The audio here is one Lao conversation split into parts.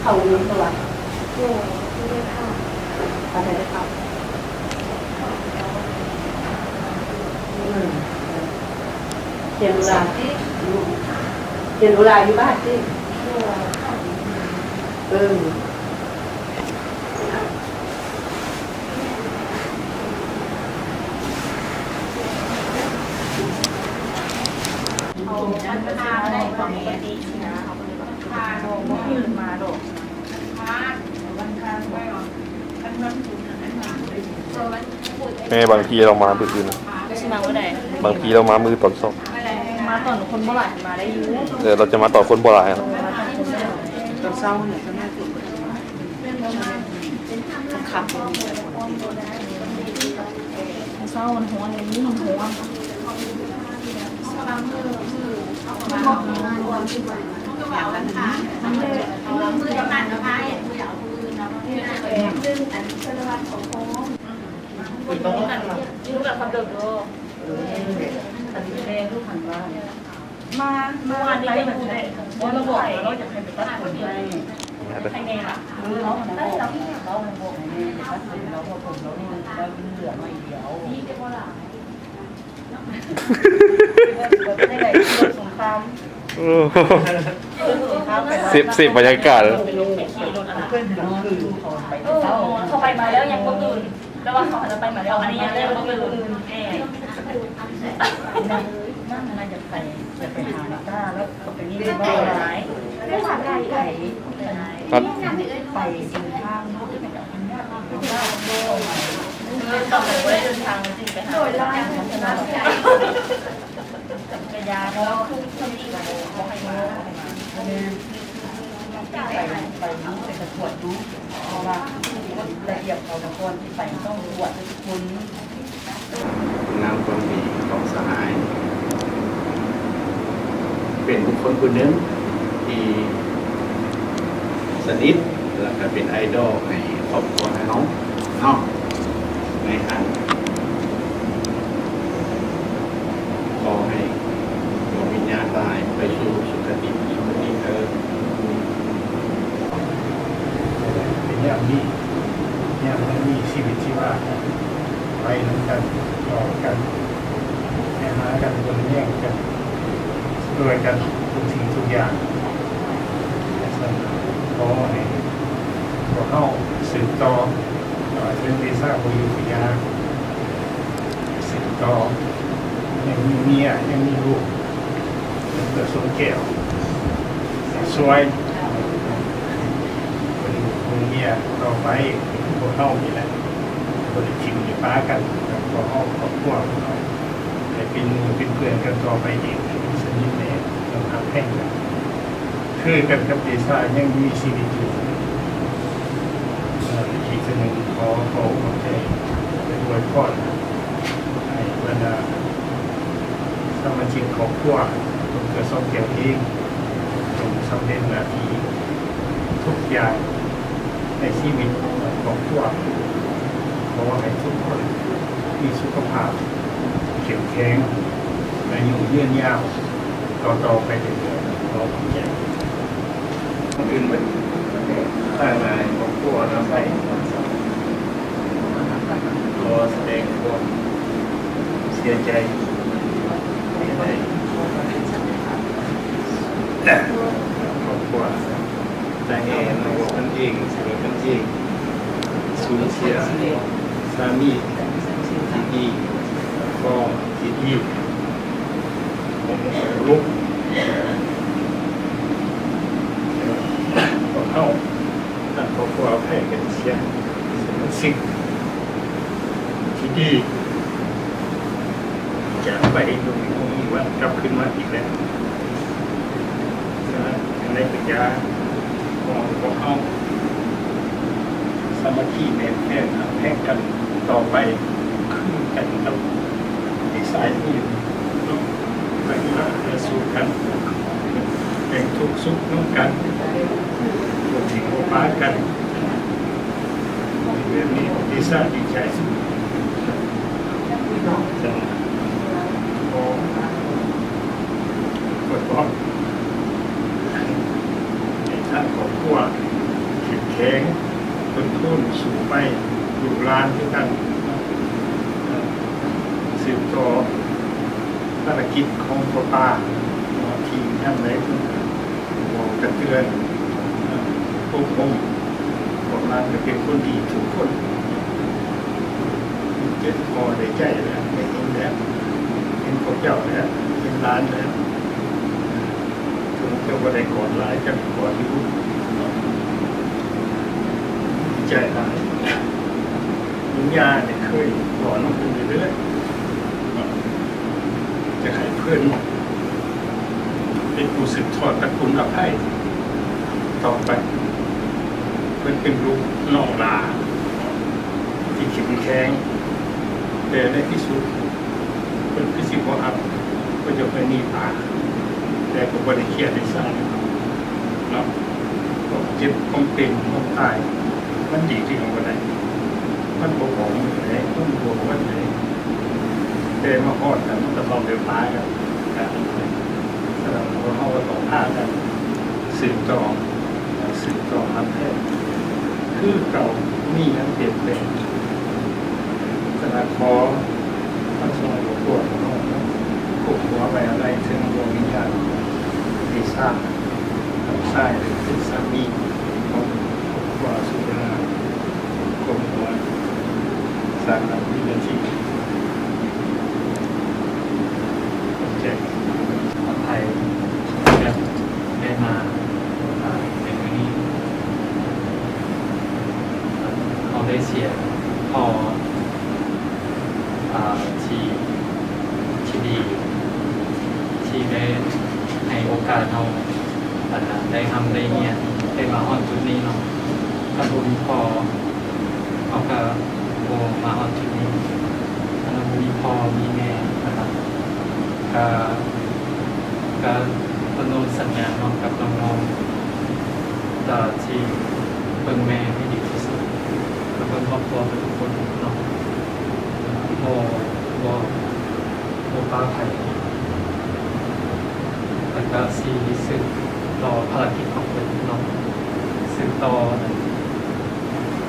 ເຂົ້າຢູ່ບໍ່ວະ? ບໍ່ ບໍ່ໄດ້ເຂົ້າ. ເຂົ້າໄດ້ເຂົ້າ. ອືມ ຮຽນໂນລາ ຮຽນໂນລາຢູ່ບ້ານຕິ? ບໍ່ ເອີ. ແມ່ ບາງທີລາວມາມື້ອື່ນ ຊິມາມື້ໃດ? ບາງທີລາວມາມື້ຕອນເຊົ້າ. ມາຕອນຄົນບໍ່ຫຼາຍມາໄດ້ຢູ່. ເອີ ລາວຈະມາຕອນຄົນບໍ່ຫຼາຍ. ເອີ ມາຕອນຄົນບໍ່ຫຼາຍ ຕອນເຊົ້ານີ້ກໍໜ້າຈະ ຄ່ຳໆ ເຊົ້າມັນຮ້ອນ ມື້ນີ້ມັນຮ້ອນ. ມາ ມາ ໄປ ເມື່ອວານນີ້ກໍຢູ່ແຫຼະ ບໍ່ລະບອກ ລາວຢາກໃຫ້ໄປຕັດຜົມໃຫ້ ໃຫ້ແມ່ລະ ເອີ ເຮົາຫັ້ນນະ ເວົ້າ ເວົ້າໃຫ້ບອກໃຫ້ແມ່ໄປຕັດຜົມລາວ ເພາະຜົມລາວນີ້ມັນ ລາວເຫຼືອໜ້ອຍດຽວ ນີ້ແຕ່ບໍ່ຫຼາຍ ເປັນຈັ່ງໃດ ສົງຄາມ ໂອ້ ເສບ ເສບບັນຍາກາດ ເອີ ເຂົາໄປມາແລ້ວຍັງບໍ່ຕື່ນ. ແຕ່ວ່າເຂົາອາດຈະໄປມາແລ້ວ ອັນນີ້ຍັງເລີ່ມບໍ່ຕື່ນ ແອ ນັ້ນນະ ຢາກໄປ ຢາກໄປຫານາຕາ ແລ້ວກໍໄປນີ້ ໄປ ໄປ ໄປ ໄປເສັ້ນທາງ ເອີ ຕອນນັ້ນບໍ່ໄດ້ເດີນທາງ ມັນຈຶ່ງໄປຫາ ຈັກກະຍານ ເນາະ ຄືເພິ່ນອີກ ບໍ່ໃຫ້ເວົ້າ ແມ່ນ ໄປ ໄປ ໄປກະກວດດູ ເພາະວ່າກົດລະບຽບເຂົາ ກ່ອນຊິໄປຕ້ອງກວດທຸກຄົນ. ຄຸນງາມຄວາມດີຂອງສະຫາຍ ເປັນບຸກຄົນຜູ້ໜຶ່ງທີ່ສະໜິດ ແລ້ວກະເປັນໄອດອລໃຫ້ຄອບຄົວເຮົາເນາະ ໃນຫັ້ນ ຂໍໃຫ້ດວງວິນຍານຫຼາຍໄປສູ່ສຸຄະຕິ ສຸຄະຕິເທີ້ນ. ເປັນຍາມດີ ຍາມຍັງມີຊີວິດຊີວາ ໄປນຳກັນ ເວົ້າກັນ ແນມຫາກັນ ບໍ່ໄດ້ແຍ່ງກັນ ຊ່ວຍກັນທຸກສິ່ງທຸກຢ່າງ. ຈັ່ງຊັ້ນ ຂໍໃຫ້ພວກເຮົາສືບຕໍ່ ເອີ ເຊີນເດຊາບໍ່ຢູ່ກໍຢ່າ ສືບຕໍ່ ຍັງມີເມຍ ຍັງມີລູກ ເພື່ອສົມແກ້ວ ຊ່ວຍເປັນລູກເປັນເມຍຕໍ່ໄປ ເປັນພວກເຮົານີ້ແຫຼະ ບໍ່ໄດ້ຖິ້ມໄດ້ປະກັນ ພວກເຮົາຄອບຄົວ ໃຫ້ເປັນໝູ່ເປັນເພື່ອນກັນຕໍ່ໄປອີກ ໃຫ້ສະໜິດແໜ້ນ ຮັກແພງກັນ ຄືກັນກັບເດຊາຍັງມີຊີວິດຢູ່. ເອີ ອີກເທື່ອໜຶ່ງ ຂໍ ຂໍອວຍ ອວຍພອນໃຫ້ບັນດາສະມາຊິກຄອບຄົວ ຕົງເກື້ອສົມແກ່ວເອງ ຈົ່ງສຳເລັດໜ້າທີ່ທຸກຢ່າງໃນຊີວິດຄອບຄົວ. ຂໍໃຫ້ທຸກຄົນມີສຸຂະພາບເຂັ້ມແຂງ ອາຍຸຍືນຍາວ ຕໍ່ໆໄປເລື້ອຍໆ. ຂໍຂອບໃຈ. ກ່ອນອື່ນໝົດ ທາງນາຍຄອບຄົວນຳໄປ ຂໍສະແດງຄວາມເສຍໃຈ ເສຍໃຈ ຄອບຄົວ ສາແຫ່ນອກກັນເອງ ສະເລີກັນເອງ ສູນເສຍສາມີທີ່ດີ ຄອບຄົວທີ່ດີ ຄົນເຄົາລົບ ພວກເຮົາ ທາງຄອບຄົວໄພກັນເສຍ ສະມາຊິກທີ່ດີ ຈາກໄປໂດຍບໍ່ມີວັນກັບຄືນມາອີກແລ້ວ. ສະນັ້ນ ຈັ່ງໃດກໍຢ່າ ຂໍໃຫ້ພວກເຮົາສາມັກຄີແໜ້ນແຟ້ນ ຮັກແພງກັນຕໍ່ໄປ ຄືກັນກັບທີ່ສາຍມືເນາະ ໄປມາຫາສູ່ກັນ ແບ່ງທຸກສຸກນຳກັນ ບໍ່ຖິ້ມບໍ່ປະກັນ. ເລື່ອງນີ້ ເດຊາດີໃຈສຸດ. ຂໍອວຍພອນໃຫ້ທາງຄອບຄົວ ແຂງຕົ້ນທຶນສູງໄປ ລູກຫຼານຄືກັນ ເອີ່ ສືບຕໍ່ພາລະກິດຂອງພໍ່ປ້າເນາະ ທີ່ຍາມໃດເພິ່ນກໍບອກກະເຕືອນ ເອີ່ ອົບຮົມ ພວກຫຼານກໍເປັນຄົນດີທຸກຄົນ. ເປັນພໍ່ໄດ້ໃຈແລ້ວ ໄດ້ເຫັນແລ້ວ ເຫັນພວກເຈົ້າແລ້ວ ເຫັນຫຼານແລ້ວ. ເຈົ້າບໍ່ໄດ້ກອດຫຼາຍ ເຈົ້າກອດຢູ່ເນາະ ດີໃຈຫຼາຍ. ລຸງຍ່ານີ້ເຄີຍເວົ້ານຳເພິ່ນເລື້ອຍໆເນາະ ຈະໃຫ້ເພິ່ນເປັນຜູ້ສືບທອດຕະກູນອະໄພຕໍ່ໄປ. ເພິ່ນເປັນລູກນ້ອງຫຼ້າທີ່ເຂັ້ມແຂງ ແຕ່ໃນທີ່ສຸດ ເພິ່ນຄືຊິບໍ່ຮັບ ເພິ່ນຢາກໃຫ້ໜີພາ ແຕ່ກໍບໍ່ໄດ້ເຄຍໄດ້ຊາເນາະ. ຄວາມເຈັບ ຄວາມເປັນ ຄວາມຕາຍ ມັນຫຼີກລ້ຽງບໍ່ໄດ້ ມັນບໍ່ບອກມື້ໃດ ມັນບໍ່ບອກວັນໃດ ແຕ່ມາຮອດກັນ ມັນກໍຕ້ອງໄດ້ປະກັນ. ສະນັ້ນ ພວກເຮົາກໍຕ້ອງພາກັນສືບຕໍ່ ສືບຕໍ່ຮັບແທນຄືເກົ່າ ບໍ່ມີຫຍັງປ່ຽນແປງ. ສະນັ້ນ ຂໍທັງສອງຄອບຄົວຂອງເຮົາເນາະ ກົ້ມຫົວໄວ້ອາໄລເຖິງດວງວິນຍານຂອງເອຊາ ນ້ອງຊາຍ ແລະ ເປັນສາມີຂອງຄອບຄົວສຸດຍາ ກົ້ມຫົວ ສາມວິນາທີ. ຂອບໃຈ ຂອບໃຈ ໄດ້ມາ ອ່າ ໃນມື້ນີ້ ເຮົາໄດ້ເສຍພໍ່ ອ່າ ທີ່ ທີ່ດີ ທີ່ໄດ້ໃຫ້ໂອກາດເຮົາ ອັນນ່າ ໄດ້ຮ່ຳໄດ້ຮຽນ ໄດ້ມາຮອດຈຸດນີ້ເນາະ. ຄັນບໍ່ມີພໍ່ ເຮົາກະບໍ່ມາຮອດຈຸດນີ້. ຄັນບໍ່ມີພໍ່ມີແມ່ ກະ ກະປະນົມສັນຍາເນາະ ກັບນ້ອງໆ ທີ່ເບິ່ງແມ່ໃຫ້ດີທີ່ສຸດ ແລະ ເບິ່ງຄອບຄົວເບິດທຸກຄົນເນາະ ບໍ່ ບໍ່ ບໍ່ປະໃຜ ແລ້ວກະຊິສືບຕໍ່ພາລະກິດຂອງເພິ່ນເນາະ ສືບຕໍ່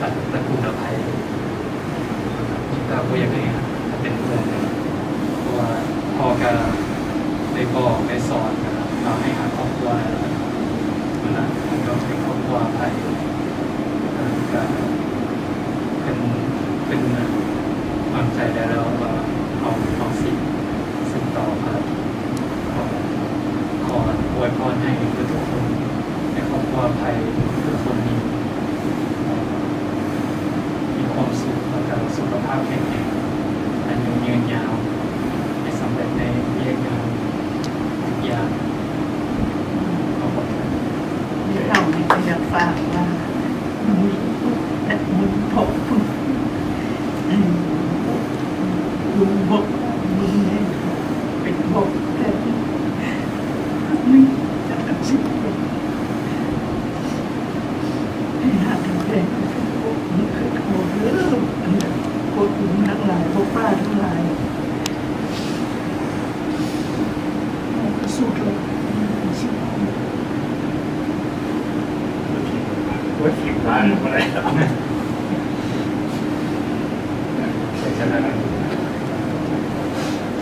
ອັນ ຕະ ຕະກູນອະໄພ ກະບໍ່ຢາກໃຫ້ເປັນຫ່ວງເລີຍ ເພາະວ່າພໍ່ກະໄດ້ບອກໄດ້ສອນ ກະເອົາໃຫ້ຫາຄອບຄົວ ເວລາເພິ່ນກໍເປັນຄອບຄົວອະໄພ ກະເພິ່ນ ເພິ່ນວາງໃຈໄດ້ແລ້ວວ່າເຮົາ ເຮົາຊິສືບຕໍ່ພາລະກິດ. ຂໍອວຍພອນໃຫ້ທຸກໆຄົນ ໃນຄອບຄົວໄພທຸກໆຄົນນີ້ ມີຄວາມສຸກ ແລ້ວກະສຸຂະພາບແຂງແຮງ ອາຍຸຍືນຍາວ ໄດ້ສຳເລັດໃນວຽກງານທຸກຢ່າງ. ຂໍຂອບໃຈ. ເຮົານີ້ກໍຢາກຝາກວ່າ ມີລູກແຕ່ມີພໍ່ ອືມ ລຸງບອກວ່າ ມຶງແມ່ນເປັນພໍ່ແທ້ ມີຈັກກະຊິເປັນ ໃຫ້ຮັກໃຫ້ແພງ ບໍ່ຄືພໍ່ເດີ ພວກລຸງທັງຫຼາຍ ພວກປ້າທັງຫຼາຍ.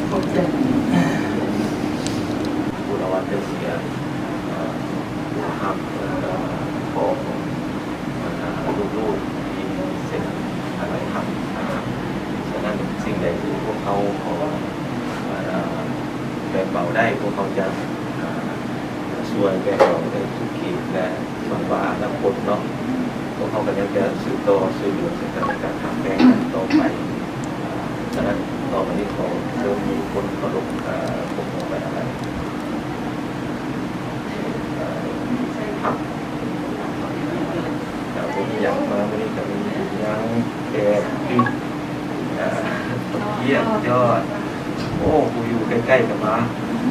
ຂອບໃຈ. ບຸນລະວັນໄດ້ເສຍ ເອີ່ ຜູ້ຮັກ ແລ້ວກໍພໍ່ຂອງ ບັນດາລູກໆ ທີ່ເຊັນອາໄລຮັກ. ສະນັ້ນ ສິ່ງໃດທີ່ພວກເຮົາພໍ ເອີ່ ແບ່ງເບົາໄດ້ ພວກເຮົາຈະ ເອີ່ ຈະຊ່ວຍແບ່ງເບົາໃນທຸກເຂດ ແລະ ຫວັງວ່າອະນາຄົດເນາະ ພວກເຮົາກໍຍັງຈະສືບຕໍ່ຊ່ວຍເຫຼືອເຊິ່ງກັນແລະກັນ ຮັກແພງກັນຕໍ່ໄປ. ສະນັ້ນ ຕໍ່ໄປນີ້ ຂໍເຊີນມີຄົນເຄົາລົບ ເອີ່ ພົບເອົາໄວ້ອາໄລ ເອີ່ ພັກ ກະບໍ່ມີຫຍັງ ມາມື້ນີ້ກະມີຫຍັງແຕ່ ອ່າ ເຢ້ຽມຍອດ. ໂອ້ ຜູ້ຢູ່ໃກ້ໆ ກະມາ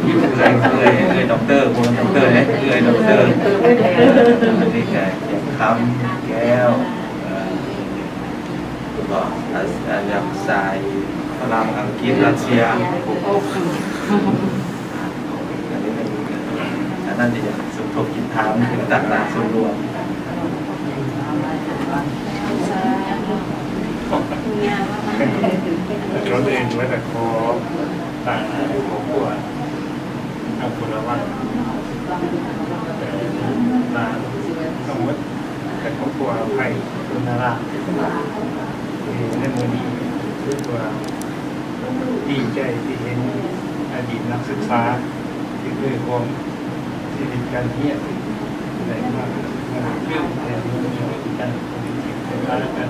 ຢູ່ເອື້ອຍ ເອື້ອຍ ເອື້ອຍດັອກເຕີ ບໍ່ແມ່ນດັອກເຕີເດ້ ເອື້ອຍດັອກເຕີ. ອັນນີ້ກະ ແຈກຄຳ ແກ້ວ ເອີ່ ແລ້ວກໍ ອາ ອາ ຍັງສາຍຝຣັ່ງ ອັງກິດ ຣັດເຊຍ. ອັນນີ້ກະ ອັນນັ້ນຈະຢາກສົມທົບກິນທານ ເປັນກະຕັກຕາສ່ວນລວມ. ກ່ອນອື່ນວ່າຈະຂໍຕັ້ງຄອບຄົວ ທາງພົນລະວັນ ແຕ່ລາວທັງໝົດ ແລະ ຄອບຄົວໄພ ຄຸນນາລາ ທີ່ໃນມື້ນີ້ ຄືວ່າ ດີໃຈທີ່ເຫັນອະດີດນັກສຶກສາ ທີ່ເຄີຍຮ່ວມຊີວິດການຮຽນ ໄດ້ມາເຮືອນ ໄດ້ມາເຮືອນກັນ ໄດ້ມາກັນ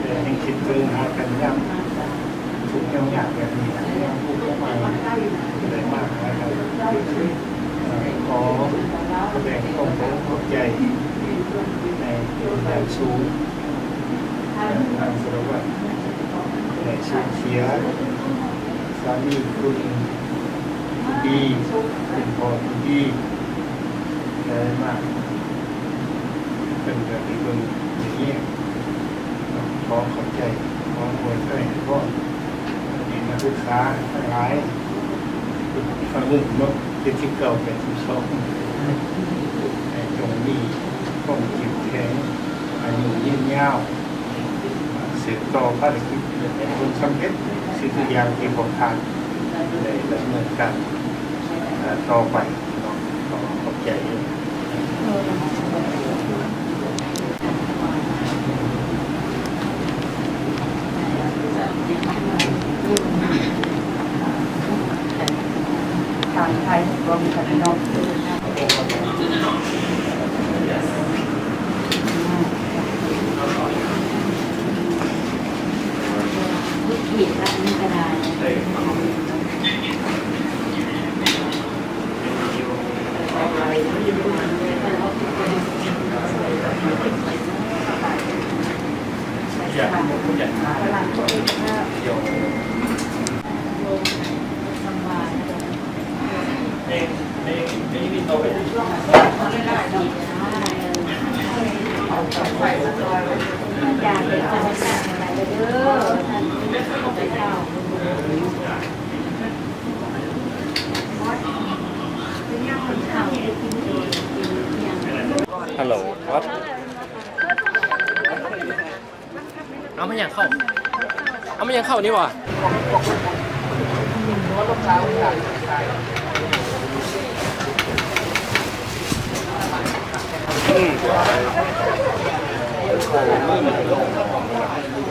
ແຕ່ຍັງຄິດເຖິງຫາກັນຍາມທຸກຍາມຍາກແບບນີ້ ຍາມທຸກຍາມຍາກ ໄດ້ມາຫາກັນ ຂໍສະແດງຄວາມຂອບໃຈໃນຢ່າງສູງ. ທາງສາລະວັດໄດ້ສູນເສຍສາມີຜູ້ໜຶ່ງທີ່ດີ ເປັນພໍ່ທີ່ດີຫຼາຍມາກ ເພິ່ນກໍໄດ້ເບິ່ງໄດ້ແຍງ ເນາະ ຂໍຂອບໃຈ ຂໍອວຍໄຊໃຫ້ພອນ ອະດີດນັກສຶກສາທັງຫຼາຍ ຟັງເບິ່ງເນາະ ເຈັດສິບເກົ້າ ແປດສິບສອງ ໃຫ້ຈົ່ງມີຄວາມເຂັ້ມແຂງ ອາຍຸຍືນຍາວ ສືບຕໍ່ພາລະກິດໃຫ້ຜົນສຳເລັດສິ່ງທຸກຢ່າງທີ່ພວກທ່ານໄດ້ດຳເນີນການ ເອີ ຕໍ່ໄປເນາະ. ຂໍຂອບໃຈ. Hello, what? ເອົາມາຫຍັງເຂົ້າ ເອົາມາຫຍັງເຂົ້ານີ້ຫວາ? ອືມ.